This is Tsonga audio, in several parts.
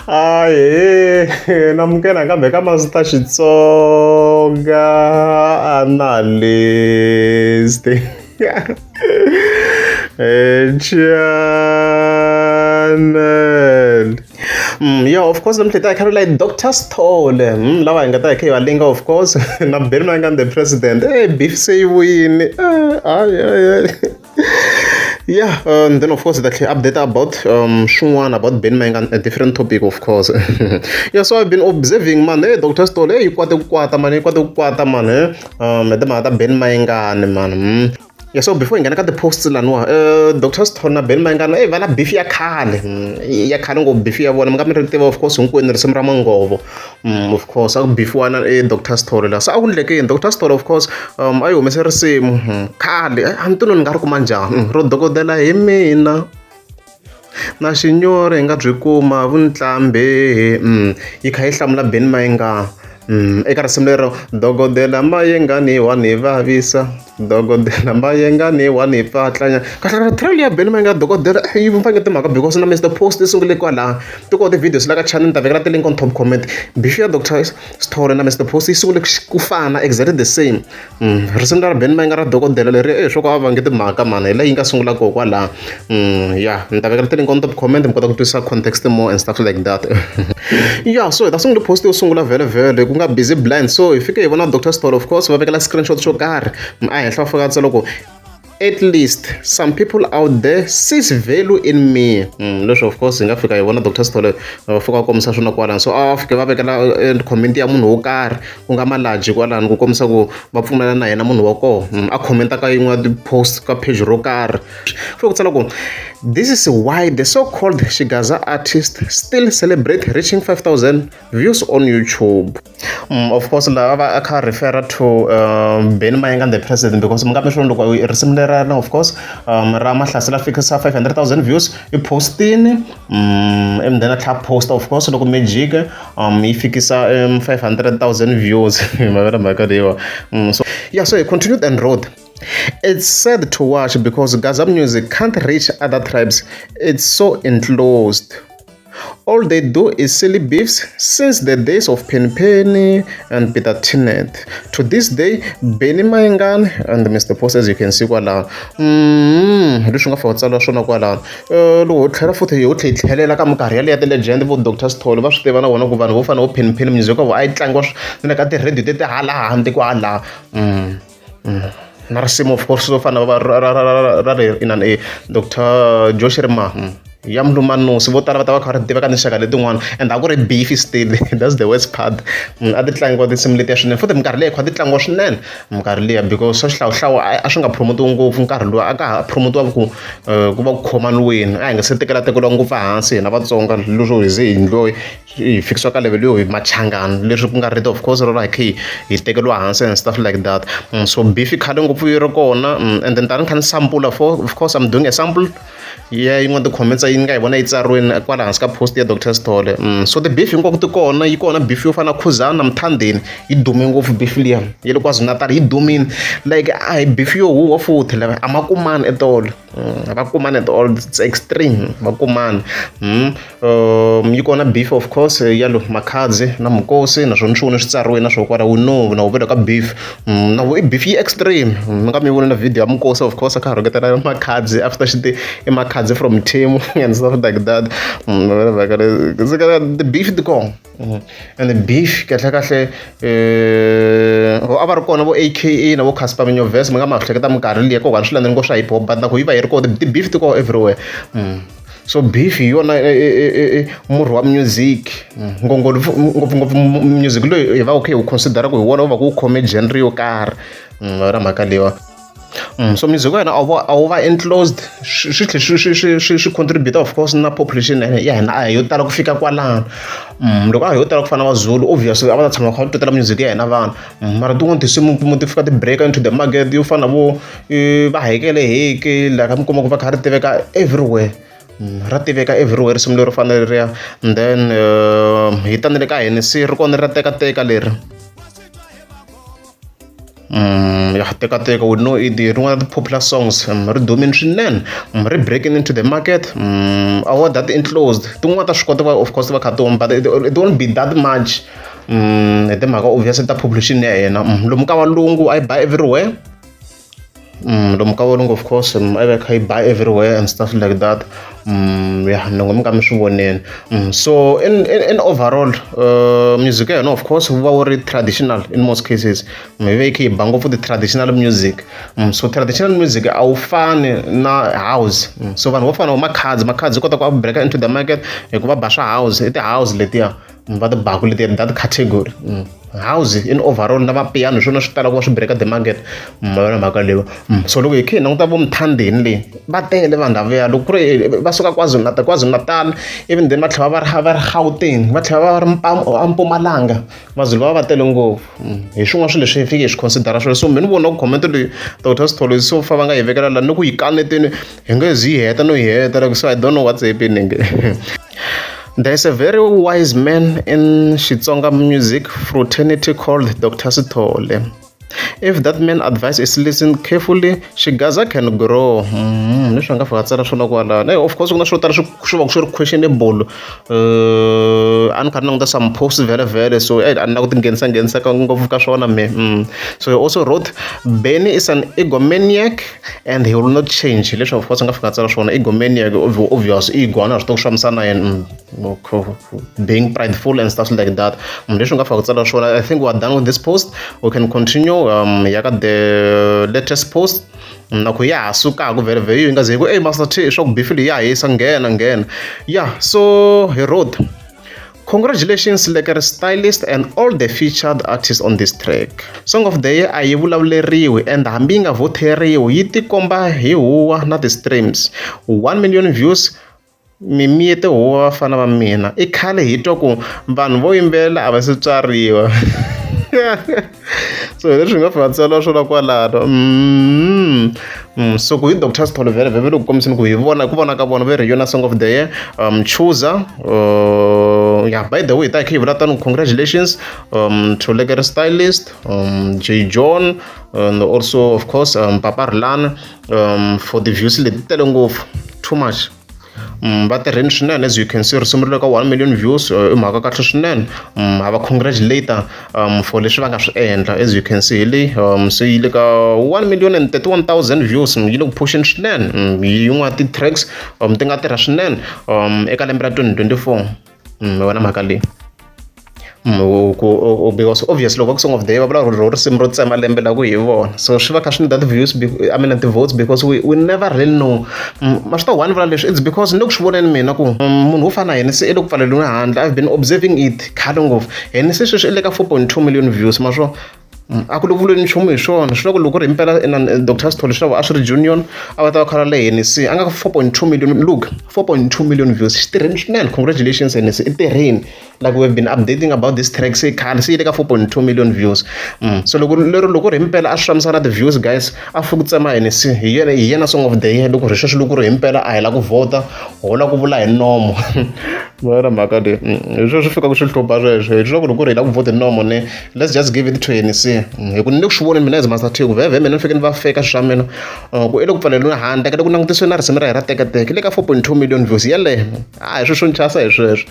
Ahee namukela nakambe ka Master Xitsonga Analyst channel. Yeah, of course namuntlha hi ta hi kha like Dr. Sithole lava hi nga ta hi kha hi va linga of course na Benny Mayengani the president. Hey, beef se yi vuyini. Hayi hayi. Yeah, and then of course that update about swin'wana about Benny Mayengani, a different topic of course. Yeah, so I've been observing man, hey Dr. Sithole, hey yi kwate ku kwata man, yi kwate ku kwata man, eh. Hi timhaka ta Benny Mayengani man. Yeah, so before hi nghena ka ti-posts laniwa Dr. Sithole na Benny Mayengani hey va na beef ya khale ya khale ngopfu beef ya vona mi nga mi ri tiva of course hinkwenu risimu ra Manghovo of course a ku beefiwa na Dr. Sithole la se a ku endleke yini Dr. Sithole of course a yi humese risimu khale a ni tivi ni nga ri kuma njhani ro dokodela hi mina na xinyori hi nga byi kuma vuntlambe yi kha yi hlamula Benny Mayengani eka risimu lero dokodela Mayengani wa ni vavisa dokodela Mayengani wa ni pfatlanya kahle kahle trail ya Benny Mayengani dokodela yi mfange timhaka because na Mr Post yi sungule kwalaha ti kona ti-videos la ka channel ni ta vekela ti-link on top comment beef ya Dr Sithole na Mr Post yi sungule ku fana exactly the same risimu ra Benny Mayengani ra dokodela leri e swo ka va vange timhaka mani hi la yi nga sungula koho kwalaha ya ni ta vekela ti-link on top comment mi kota ku twisisa context more and stuff like that. Yeah, so hi ta sungula post yo sungula vhele vhele ku nga busy blind so hi fike hi vona Dr Sithole of course va vekela screenshot xo karhi a henhla va fika tsala ku at least some people out there sees value in me leswi of course hi nga fika hi vona Dr Sithole va fika va kombisa swona kwalano so a fike va vekela comment ya munhu wo karhi ku nga Malaji kwalano ku kombisa ku va pfumelana na yena munhu wa kona a commenta ka yin'we ya ti-post ka page ro karhi fike ku tsala ku this is why the so-called Xigaza artist still celebrate reaching 5000 views on YouTube. Of course la va a kha refer to Benny Mayengani the president because mi nga mi swona loko risimu lerana of course ra Mahlasela fikisa 500,000 views i postini and then a tlhela post of course loko Magic yi fikisa 500,000 views ma vona mhaka leyiwa so yeah, so he continued and wrote it's sad to watch because Gaza music can't reach other tribes, it's so enclosed. All they do is silly beefs since the days of Penny Penny and Peter Tinet. To this day, Benny Mayengani and Mr. Post as you can see kwalaho. Leswi nga fika tsala swona kwalaho. Loko ho tlhela futhi ho tlhela hi tlhelela ka minkarhi yaleyo ya ti-legend vo Dr. Sithole va swi tiva na vona ku vanhu vo fana na vo Penny Penny music wa vona a yi tlangiwa na le ka ti-radio teti hala handle kwala. Na risimu of course ro fana ra ra inani Dr. Joe Shirimani ya Mlumanusi vo tala va ta va kha va ri tiva ka tinxaka letin'wana and a ku ri beef still that's the worst part a ti tlangiwa tinsimu letiya swinene futhi minkarhi leyi kha ti tlangiwa swinene minkarhi liya because swa xihlawuhlawu a swi nga promotiwi ngopfu nkarhi luwa a ka ha promotiwa ku ku va ku khomaniweni a hi nga se tekela tekeriwa ngopfu ehansi hina Vatsonga leswo hi ze hi ndliwa hi fikisiwa ka level yo hi machangani leswi ku nga rito of course rona hi kha hi tekeriwa hansi and stuff like that so beef khale ngopfu yi ri kona and then tani kha ni sampula for of course I'm doing a sample ya yin'wana ti-comments yi nga yi vona yi tsariwini kwala hansi ka post ya Dr Sithole so ti-beef hinkwako ti kona yi kona beef yo fana na Khuzani na Mthandeni yi dume ngopfu beef liya ya le KwaZulu-Natal yi dumile like a hi beef yo huhwa futhi lava a ma kumani at all va kumani at all it's extreme va kumani yi kona beef of course ya lo Makhadzi na Mukosi naswona swi vona swi tsariwini na swona kwala we know na wu ka beef na vo i beef yi extreme mi nga mi vona na video ya Mukosi of course a kha a rhuketela Makhadzi after xi ti i Makhadzi from team and stuff like that the beef ti kona and the beef kahle kahle a va ri kona vo AKA na vo Cassper Nyovest mi nga ma hleketa minkarhi liya ko swi landzeni ngo swa hip hop but na ku yi va yi ri kona ti-beef ti kona everywhere so beef hi yona murhi wa music ngopfungopfu music loyi hi va ku kha hi wu consider ku hi wona wu va ku wu khome genre yo karhi ra mhaka leyiwa so music wa hina a wu va enclosed swi tlhe swi contribute of course na population ya hina a hi yo tala ku fika kwalano loko a hi yo tala ku fana na Mazulu obviously a va ta tshama va kha va twetela music ya hina vanhu mara tin'wani tinsimu kuma ti fika ti break into the market yo fana na vo va hekele heke laha mi kuma ku va kha ri tiveka everywhere ra tiveka everywhere risimu lero fana leriya and then hi ta na le ka Hennessy ri kona ra tekateka leri. Ya Tekateka, we know it, rin'wana ti-popular songs, ri dumile swinene, ri breaking into the market. Award that enclosed tin'wana ta swi kota va, of course, va kha ti huma, but it won't be that much hi timhaka obviously ta population ya hina. Lomu ka valungu a yi ba everywhere. Lomu ka valungu, of course, a yi va kha yi ba everywhere and stuff like that. Ya ni mi ka mi swi voneni. So in overall, music ya hina, of course, wu va wu ri traditional in most cases. Yi va yi kha yi ba ngopfu ti-traditional music. So traditional music a wu fani na house. So vanhu vo fana na Makhadzi, Makhadzi yi kota ku a break into the market hi ku va ba swa house, i ti-house letiya va ti baku letiya, that category. House in overall na mapiano hi swona swi talaka ku va swi break the market. Ma yona mhaka leyiwa. So loko hi kha hi languta vo Mthandeni leyi, va tele vanhu lavaya. Loko ku ri va suka KwaZulu-Natal, KwaZulu-Natal, even then va tlhela va ri Gauteng, va tlhela va ri Mpumalanga, Mazulu va va tele ngopfu. Hi swin'wana swilo leswi hi fike hi swi consider swona. So mina ni vona ku comment leyi Dr Sithole so fa va nga yi vekela laha ni ku yi kaneteni hi nge zi yi heta no yi heta, like, so I don't know what's happening. There is a very wise man in Xitsonga music fraternity called Dr. Sithole. If that man advice is listened carefully, Xigaza can grow. Leswi a nga fika tsala swona kwalano. Hey, of course ku na swo tala swi va swi ri questionable. A ni kha ni languta some posts vhele vhele, so a ni na ku tinghenisa nghenisa ka ngopfu ka swona me. So he also wrote, "Benny is an egomaniac and he will not change." Leswi of course a nga fika tsala swona, egomaniac, obvious, ego a na swi tiva ku swi fambisana na yena. Being prideful and stuff like that. Leswi nga fika ku tsala swona. I think we are done with this post. We can continue ya ka the latest post na ku ya ha sukaka vhele vhele yi nga ze ku, "Ey Master T, swa ku beef leyi ya hisa, nghena nghena." Yeah, so he wrote, "Congratulations Lekker Stylist and all the featured artists on this track. Song of the Year a yi vulavuleriwi and hambi yi nga vhoteriwi yi tikomba hi huwa na ti-streams. 1 million views, mi miyete huwa vafana va mina. I khale hi twa ku vanhu vo yimbelela a va se tswariwa." So hi leswi hi nga fika tsala swona kwalano. So ku hi Dr Sithole vhele vhele loko kombiseni ku hi vona ku vona ka vona ve ri yona Song of the Year chooser. Yeah, by the way, ta hi kha hi vula tano, congratulations to Lekker Stylist, J John and also, of course, Papa Rhulani for the views leti tele ngopfu, too much. Va tirheni swinene. As you can see, risimu ri le ka 1 million views, i mhaka kahle swinene. Ha va congratulate for leswi va nga swi endla. As you can see, hi leyi, se yi le ka 1 million and 31,000 views, yi le ku pusheni swinene. Hi yin'wana ti-tracks ti nga tirha swinene eka lembe ra 2024. Wena mhaka leyi ku because obviously loko va ku Song of the Year, va vula ro risimu ro tsema lembe la ku hi vona, so swi va kha swi need views, I mean ti-votes, because we never really know. Ma swi ta one vula leswi, it's because ni le ku swi voneni mina ku munhu wo fana na yena se i le ku pfaleliweni handle. I've been observing it khale ngopfu. Yena se sweswi i le ka 4.2 million views, ma swo a ku le ku vuleni nchumu hi swona. Swi loko loko ri himpela ina Dr Sithole swi lava a swi ri junior a va ta va khala le Hennessy a nga ka 4.2 million. Look, 4.2 million views, xi tirheni swinene. Congratulations Hennessy, i tirheni. Like, we've been updating about this track se khale, se yi le ka 4.2 million views. So loko lero loko ri himpela a swi fambisana na ti-views, guys, a fi ku tsema Hennessy hi yena Song of the Year. Loko ri sweswi loko ri himpela a hi la ku vhota, ho la ku vula hi nomo vona mhaka leyi. Hi sweswi swi fikaka swi hlupha sweswo, hi swa ku loko ri hi la ku vhota hi nomo ne, let's just give it to Hennessy, hi ku ni le ku swi voneni mina as Master T ku vhevhe mina ni fike ni va feka swi swa mina ku i le ku pfaleliweni handle ka le ku langutisiwe na risimu ra hi ra Tekateke le ka 4.2 million views yeleyo. A hi swilo swo nchasa hi sweswo.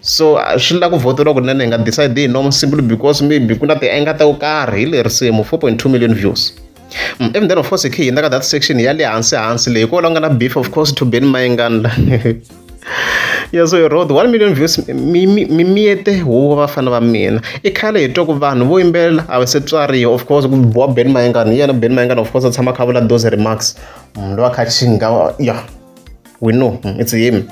So swi lava ku vhoteriwa kunene, hi nga decide hi nomo simply because maybe ku na ti-anger to karhi hi le risimu 4.2 million views. Even then, of course, hi khe hi hundza ka that section ya le hansi hansi leyi kona nga na beef, of course, to Benny Mayengani la. Yeah, so he wrote, "1 million views, mi miyete huwa vafana va mina. I khale hi twa ku vanhu vo yimbelela a va se tswariwa." Of course ku biwa Benny Mayengani, yena Benny Mayengani, of course, a tshama a kha vula those remarks. Loyi a kha chinga, yeah, we know it's him.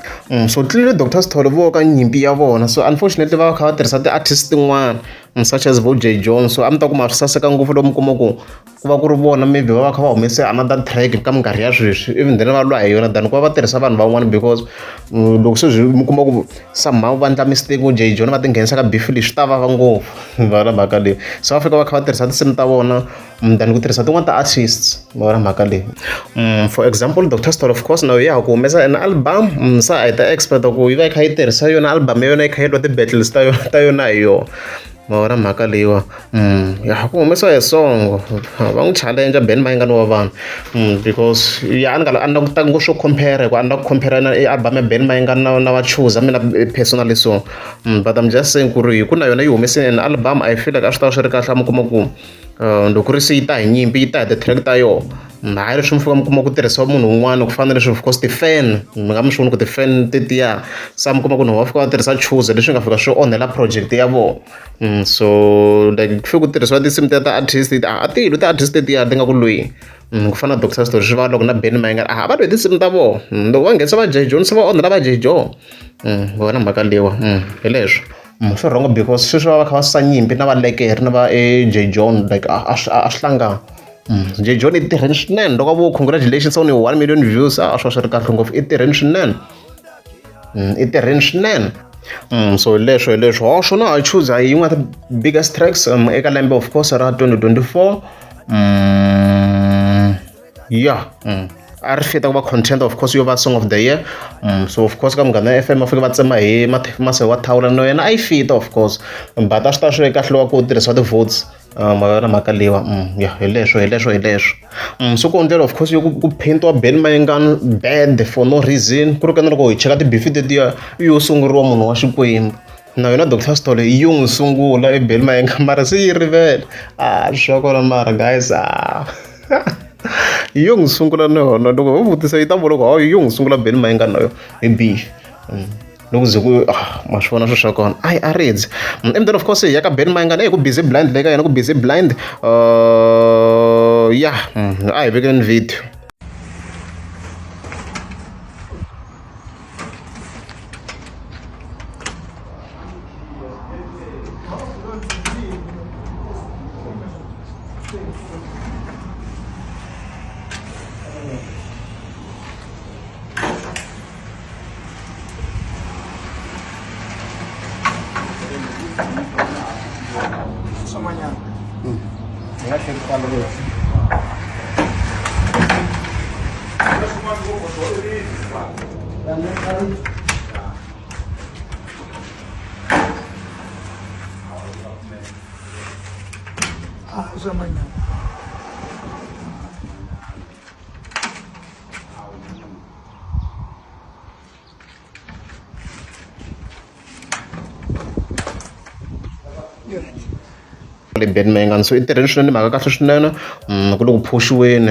So clearly Dr Sithole vo ka nyimpi ya vona, so unfortunately va kha va tirhisa ti-artist tin'wana, such as vo J John. So a mi ta kuma swi saseka ngopfu lomu kuma ku ku va ku ri vona maybe va va kha va humese another track ka minkarhi ya sweswi, even then va lwa hi yona than ku va va tirhisa vanhu van'wana, because loko se swi mi kuma ku somehow va endla mistake vo J John va tinghenisa ka beef leyi, swi ta vava ngopfu va na mhaka leyi. So va fika va kha va tirhisa tinsimu ta vona than ku tirhisa tin'wana ta artists va na mhaka leyi. For example, Dr Sithole, of course, na ya ha ku humesa an album. Se a hi ta expect ku yi va yi kha yi tirhisa yona album ya yona yi kha yi lwa ti-battles ta yona hi yona. Ma vona mhaka leyiwa ya ku humesiwa hi songo va n'wi challenge Benny Mayengani wa vanhu because ya a ni nga a ni langutanga ngopfu swo compare hi ku a ni la ku compare na album ya Benny Mayengani na na va Chuza mina personally so but I'm just saying ku ri hi ku na yona yi humesile an album I feel like a swi ta va swi ri kahle mi kuma ku loko ku ri se yi ta hi nyimpi yi ta hi ti-track ta yona hayi leswi mi fika mi kuma ku tirhisiwa munhu un'wana ku fana na leswi of course ti-fan mi nga mi swi voni ku ti-fan tetiya se mi kuma ku va fika va tirhisa Chuza leswi nga fika swi onhela project ya vona so like ku fike ku tirhisiwa tinsimu ta ti-artist a ti lwi ti-artist tetiya ti nga ku lweni ku fana na Doctor Story swi va loko na Benny Mayengani a va lwi hi tinsimu ta vona loko va nghenisa va Jay John se va onhela va Jay John vona mhaka leyiwa hi leswo. Swi wrong because sweswi va va kha va susa nyimpi na valekere na va Jay John like a swi a swi hlangani. Jay John i tirheni swinene loko a vo congratulations on your 1 million views a swi va swi ri kahle ngopfu i tirheni swinene i tirheni swinene. So hi leswo hi leswo ho swona I choose hi yin'wana ya ti-biggest tracks eka lembe of course ra 2024 ya a ri fita ku va content of course yo va song of the year so of course ka Munghana FM va fike va tsema hi mase wa thawula no yena a yi fita of course but a swi ta swi ve kahle loko ku tirhisiwa ti-votes ma na mhaka leyiwa ya hi leswo hi leswo hi leswo so ku ndlela of course yo ku paint-iwa Benny Mayengani bad for no reason ku ri ka na loko hi cheka ti-beef tetiya yo sunguriwa munhu wa Xikwembu na yona Doctor Sithole yi n'wi sungula i Benny Mayengani mara se yi rivele a swa kona mara guys a yi yo n'wi sungula na yona loko ho vutisa yi ta vula ku hayi yo n'wi sungula Benny Mayengani na yona hi beef loko ze ku ma swi vona swilo swa kona a yi a ridzi and then of course hi ya ka Benny Mayengani ku busy blind le ka yena ku busy blind ya a hi vekeni video. Le Benny Mayengani so i tirheni swinene mhaka kahle swinene ku le ku phuxiweni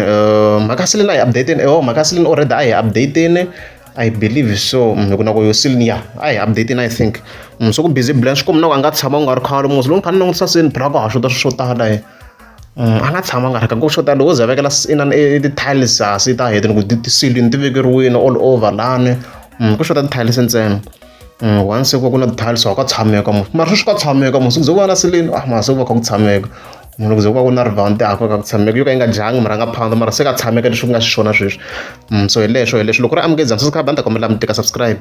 mhaka sileni a hi update-eni oh mhaka sileni already a hi update-eni I believe so hi ku na ku yo sileni ya a hi update-eni I think so ku busy blind swi komba na ku a nga tshama ku nga ri khale mos loko ni kha ni langutisa seni phela ka ha xota swilo swo tala he a nga tshama nga ri ka ku xota loko wo ze a vekela inani i ti-tiles hansi ta heta ni ku ti-ceiling ti vekeriwile all over lani ku xota ti-tiles ntsena. Once ku va ku na ti-tiles a ka tshameka mos mara sweswi ka tshameka mos ku ze ku va na ceiling ah mara se ku va kha ku tshameka munhu ku ze ku va ku na rivanti a ku va kha ku tshameka yo ka yi nga dyangi murhangaphandle mara se ka tshameka leswi ku nga xiswona sweswi so hi leswo hi leswo loko ri amukeza subscribe a ni ta kombela mi tika subscribe.